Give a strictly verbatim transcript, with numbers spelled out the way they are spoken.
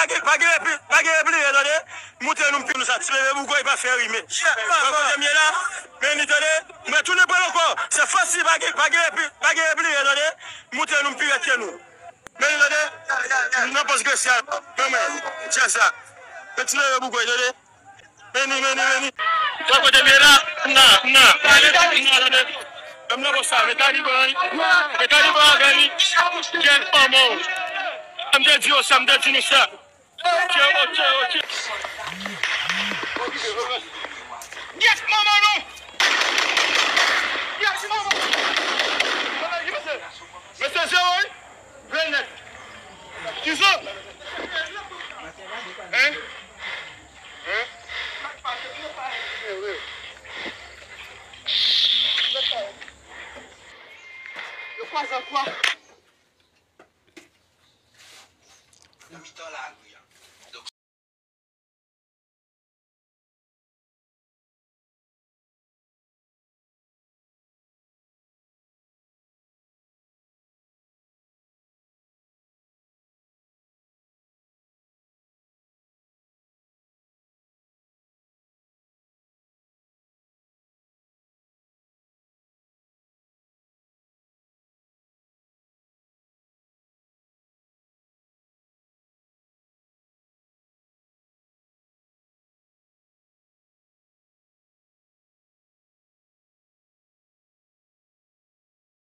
Pa gen, pa gen repi-, pa gen repliye, tande. Moute nou, m pi nou sa. Ti bebe bougay pa fè rime. Wè kote m ye la? Men li, tande. Mwen tounen pran l ankò. Se fòs li, pa gen, pa gen repi-, pa gen repliye, tande. Moute nou, m pi rèd ke nou. Men li, tande. M nan pòs Gracia. Men mwen, tchè sa. Men ti bebe bougay, tande. Vini, vini, vini. Wè kote m ye la? M nan, m nan. M nan, tande. Menm nan pòs sa, men taliban, wi. Men taliban avè li. Gen fanm, oh. Sa m te di yo, sa m te di nou sa. Ok, ok, ok. Yes, manman nou. Yes, manman. Mesye, zewo, wi. Red nèt. Kijan? Hein? Hein? Yo kwaze an kwa. Nan mitan lari a.